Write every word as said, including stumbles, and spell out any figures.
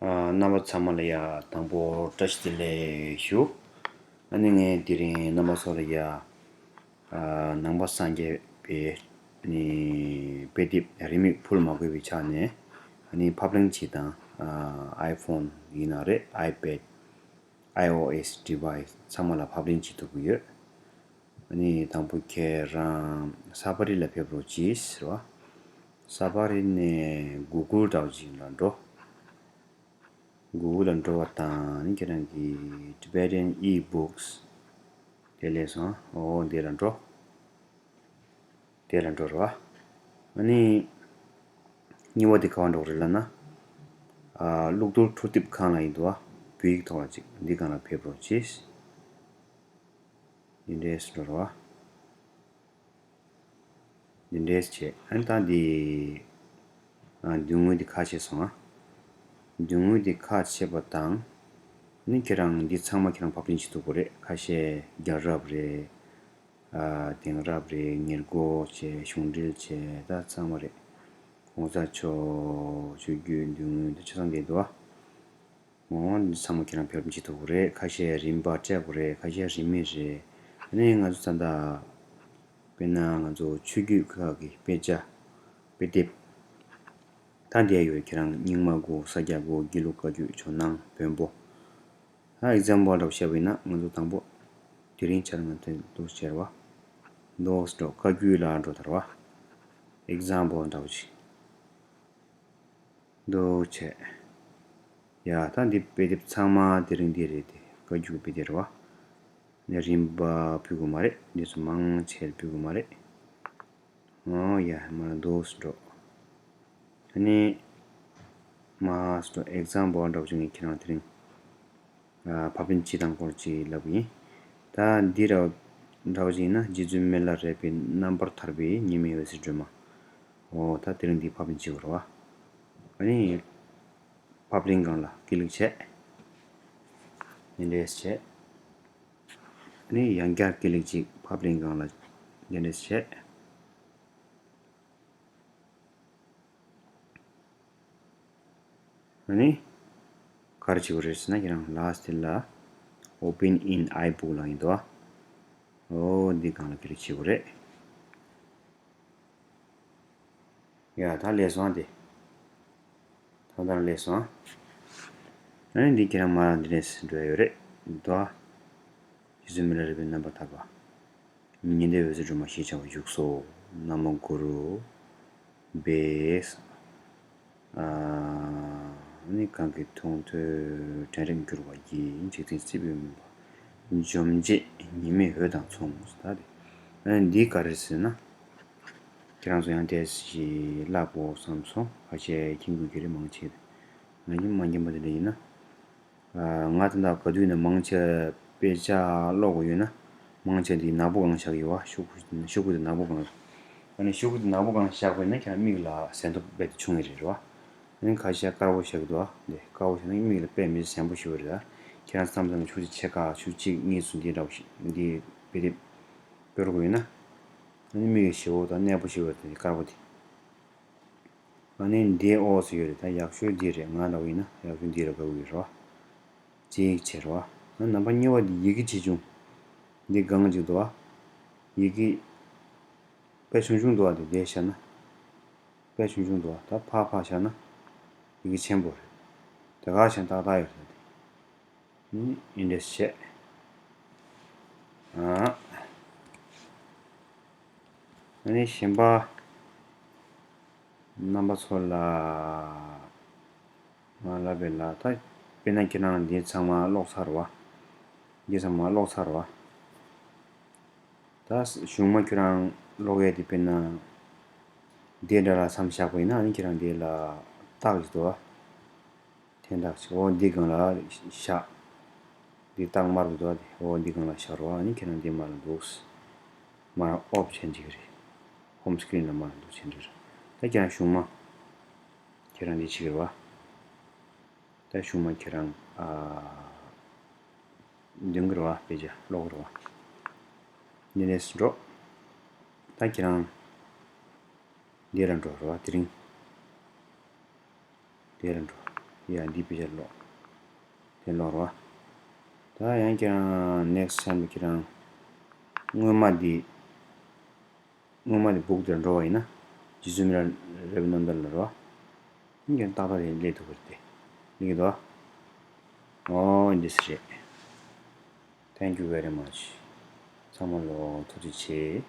ཨ། རྣམ་པ་ཚང་མ་ལ་ཡ་དང་པོ་བཀྲ་ཤིས་བདེ་ལེགས་ཞུ། ཨ་ནི་ངས་དེ་རིང་རྣམ་པ་ཚོ་ལ་ཡ། ཨ། ནང་པ་སངས་རྒྱས་པའི་ནི་དཔེ་དེབ་རིན་མེད་ཕུལ་མ་དགོས་པའི་ཆ་ནས། ཨ་ནི་ཕབ་ལེན་བྱེད་སྟངས། ཨ། ཨའི་ཕོན་ཡིན་ན་རེད། ཨའི་པེད། ཨའི་ཨོ་ཨེས་ཌི་བའི་སི་ཚང་མ་ལ་ཕབ་ལེན་བྱེད་ཐུབ་ཀྱི་ཡོད། ཨ་ནི་དང་པོ་ཁྱེད་རང་ས་པ་རི་ལ་ཕེབས་རོགས་གྱིས་ཟེར་བ། ས་པ་རི་ནས་གུ་གུལ་འདྲ་བོ་ཅིག་ལ་འགྲོ། གུ་གུལ་ལ་འགྲོ་བ་དང་ནི་ཁྱེད་རང་གི་Tibetan e-books དེ་སླེབས་སོང་། འོ་འདི་ལ་འགྲོ། དེ་ལ་འགྲོ་རོགས། ཨ་ནི་གཉིས་པ་དེ་ག་པར་འགྲོ་རེད་ལབ་ན། ཨ། གློག་རྡུལ་འཕྲུལ་དེབ་ཁང་ལ་ཡིན་འདུག་བ། བོད་ཡིག་ཐོག་ལ་ཅིག་འདི་སྒང་ལ་ཕེབས་རོགས་གྱིས། འདི་འདྲས་འགྲོ་རོགས། འདི་འདྲས་བྱས། ཨ་ནི་ད་འདི། ཨ། མདུན་ངོས་འདི་ཁ་ཕྱེ་སོང་ཨ། མདུན་ངོས་འདི་ཁ་ཕྱེ་བ་དང་། ནི་ཁྱེད་རང་འདི་ཚང་མ་ཁྱེད་རང་ཕབ་ལེན་བྱེད་ཐུབ་ཀྱི་རེད། ཁ་ཤས་རྒྱལ་རབས་རེད། ཨ། དེང་རབས་རེད། ཉེར་མགོ་བྱས། གཞུང་འབྲེལ་བྱས། ད་ཚང་མ་རེད། གོང་ས་མཆོག་ཆོས་བརྒྱུད་མདུན་ངོས་འདི་ཆ་ཚང་འདི་འདུག་ཨ། འོ་འདི་ཚང་མ་ཁྱེད་རང་ཕབ་ལེན་བྱེད་ཐུབ་ཀྱི་རེད། ཁ་ཤས་རིན་པ་སྤྲད་དགོས་རེད། ཁ་ཤས་རིན་མེད་རེད། ཨ་ནི་ང་ཚོ་ད་ལྟ་དཔེར་ན་ང་ཚོ་ཆོས་བརྒྱུད་ཁག་གི་དཔེ་ཆ། དཔེ་དེབ། ད་འདི་ཡོད། ཁྱེད་རང་རྙིང་མ་དགོས། ས་སྐྱ་དགོས། དགེ་ལུགས་བཀའ་བརྒྱུད། ཇོ་ནང་། བོན་པོ། ད་ཨེག་ཛམ་པལ་འདྲ་བོ་བཤད་པ་ཡིན་ན་ང་ཚོ་དང་པོ་དེ་རིང་ཆར་ང་ཚོ་འདུག་ཟེར་བ། འདུག་འགྲོ། བཀའ་བརྒྱུད་ལ་འགྲོ་དར་བ། ཨེག་ཛམ་པལ་འདྲ་བོ་ཅིག་འདུག་བྱས། ཡ། ད་འདི་དཔེ་དེབ་ཚང་མ་དེ་རིང་འདི་རེད་དེ། བཀའ་བརྒྱུད་དཔེ་དེབ་རེད་བ། ནས་རིན་པ་ཕུལ་དགོས་མ་རེད། འདི་ཚོ་མང་ཆེར་ཕུལ་དགོས་མ་རེད། ཨོ་ཡ། མར་འདུག་འགྲོ། ཨ་ནི་མར་འགྲོ། ཨེག་ཛམ་པལ་འདྲ་བོ་ཅིག་ངས་ཁྱེད་རང་དེ་རིང་། ཨ། ཕབ་ལེན་བྱེད་སྟངས་སྐོར་ཅིག་ལབ་ཡིན། ད་འདི་ར་འདྲ་བོ་ཅིག་ཡིན་ན། རྗེ་བཙུན་མི་ལ་རས་པའི་རྣམ་པར་ཐར་པའི་ཉི་མའི་འོད་ཟེར་སྒྲོན་མ། འོ་ད་དེ་རིང་འདི་ཕབ་ལེན་བྱེད་དགོས་རེད་བ། ཨ་ནི་ཕབ་ལེན་སྒང་ལ་ཀི་ལིག་བྱས། འདི་འདྲས་བྱས། ཨ་ནི་ཡང་བསྐྱར་ཀི་ལིག་ཅིག་ཕབ་ལེན་སྒང་ལ་འདི་འདྲས་བྱས། ཨ་ནི། ག་རེ་བྱེད་དགོས་རེད་ཟེར་ན། ཁྱེད་རང་ལ་སི་ཊི་ལ་Open in iBook ལ་ཡིན་འདུག་ཨ། འོ་འདི་སྒང་ལ་ཀི་ལིག་བྱེད་དགོས་རེད། ཡ། ད་སླེབས་སོང་དེ། ད་ལྟ་སླེབས་སོང་། ཨ་ནི་འདི་ཁྱེད་རང་མར་འདི་ནས་འགྲོ་ཡ་ཡོད་རེད་འདུག་ཨ། རྗེ་བཙུན་མི་ལ་རས་པའི་རྣམ་པར་ཐར་པ། ཉི་ཟླའི་འོད་ཟེར་སྒྲོན་མ་ཞེས་བྱ་བ་བཞུགས་སོ། ན་མོ་གུ་རུ། བྷྱཿ། ཨ་ནི་གང་གིས་མཐོང་ཐོས་དྲན་རེག་གྱུར་པ་ཡིས། འཇིག་རྟེན་སྲིད་པའི་མུན་པ་འཇོམས་བྱེད། ཉི་མའི་འོད་དང་མཚུངས། ད་དེ། ཨ་ནི་འདི་ག་རེ་ཟེར་ན། ཁྱེད་རང་ཚོ་ཡང་དེ་ཞིག་བཀླག་དགོས་བསམ་སོང་། ཁ་ཤས་མཁྱེན་དགོས་ཀྱི་རེད། མང་ཆེ་བས། ང་ཡིན་མ་མཁྱེན་པ་དེ་འདྲ་ཡིན་ན། ང་ད་ལྟ་ག་དུས་ནས་མང་ཆེ་དཔེ་ཆ་ཀློག་དགོས་ཡོད་ན། མང་ཆེ་འདི་ནག་པོ་སྒང་བཞག་ཡོད་བ། ཤོག་གུ་ཤོག་གུ་དེ་ནག་པོ་སྒང་། ཨ་ནི་ཤོག་གུ་དེ་ནག་པོ་སྒང་བཞག་པ་ཡིན་ན་ཁྱེད་རང་མིག་ལ་ཟད་མདོག་དཔེ་དེ་བྱུང་ཡོད་རེད་བ། ཨ་ནི་ཁ་ཤས་དཀར་པོ་བཞག་གི་འདུག་བ། འདི་དཀར་པོ་བཞག་ན་མིག་ལ་དཔེ་མི་ཟད་མདོག་ཞིག་ཡོད་རེད་ད། ཁྱེད་རང་བསམ་བསམ་ཤོག་གུ་ཕྱེད་ཀ་ཤོག་གུ་གཅིག་གཉིས་སུ་འདི་འདྲ་བོ་ཞིག་འདི་དཔེ་དེབ་ཀློག་དགོས་ཡོད་ན། ཨ་ནི་མིག་ལ་ཞེ་པོ་དང་གནས་པོ་ཞིག་ཡོད་རེད་དེ་དཀར་པོ་དེ། ཨ་ནི་འདི་ཨོ་ཟེར་ཡོད་རེད། ད་ཡག་ཤོས་འདི་རེད། ང་འདྲ་བོ་ཡིན་ན་ཡག་ཤོས་འདི་རེད་དགའ་བོ་ཡོད་རེད་བ། གཅིག་བྱས་རེད་བ། ཨ་ནི་རྣམ་པ་གཉིས་པ་འདི་ཡི་གེ་ཆེ་ཆུང་། འདི་སྒང་གཅིག་འདུག་བ། ཡི་གེ་དཔེ་ཆུང་ཆུང་འདུག་བ། འདི་འདི་བཞག་ན་དཔེ་ཆུང་ཆུང་འདུག་བ། ད་ཕར་ཕར་བཞག་ན་ཡི་གེ་ཆེན་པོ་རེད། དེ་ག་བཞག་ན་ཏག་ཏག་ཡོད་རེད། ཨ་ནི་འདི་འདྲས་བྱས། ཨ་ནི་གཞན་པ་རྣམ་པ་ཚོ་ལ་ང་ལབ་པའི་ལ། ད་དཔེར་ན་ཁྱེད་རང་འདི་ཚང་མ་ཀློག་ཚར་བ། འདི་ཚང་མ་ཀློག་ཚར་བ། ད་གཞུག་མ་ཁྱེད་རང་ཀློག་ཡས་དེ་དཔེར་ན་འདི་འདྲ་ལ་མཚམས་བཞག་པ་ཡིན་ན། ཨ་ནི་ཁྱེད་རང་འདི་ལ་རྟགས་ཅིག་འདུག་བ། དེ་འདྲ་ཞིག་འོ་འདི་སྒང་ལ་བཞག་འདི་རྟགས་དམར་པོ་འདུག་བ། དེ་འོ་འདི་སྒང་ལ་བཞག་རོགས། ཨ་ནི་ཁྱེད་རང་འདི་མར་འདུག་མར་ཨོཕ་བྱེད་འཇིག་རེད། ཧོམ་སི་ཀི་རིན་ལ་མར་འདུག་བྱེད་འདྲ་རེད། ད་ཁྱེད་རང་གཞུག་མ་ཁྱེད་རང་འདི་བྱེད་ཀྱི་རེད་བ། ད་གཞུག་མ་ཁྱེད་རང་ཨ་འདོན་གྱི་རེད་བ། དཔེ་ཆ་ཀློག་གི་རེད་བ། འདི་ནས་འགྲོ། ད་ཁྱེད་རང་འདི་ལ་འགྲོ་རེད་བ། དེ་རིང་། དེ་ལ་འགྲོ། ཡ་འདི་དཔེ་ཆ་ཀློག་དེ་ཀློག་རོགས། ད་ཡང་ཁྱེད་རང་next time ཁྱེད་རང་སྔོན་མ་འདི། སྔོན་མ་དེ་book དེར་འགྲོ་བ་ཡིན་ན། རྗེ་བཙུན་མི་ལ་རས་པའི་རྣམ་ཐར་ལ་རོ། ཡིན་ཀྱང་ཏག་ཏག་དེ་སླེབས་ཐུབ་པ་རེད་དེ། ཡིན་གྱི་འདུག་ཨོ་འདི་སི་རེད། Thank you very much. ཚང་མ་ལོ་ཐུགས་རྗེ་ཆེ།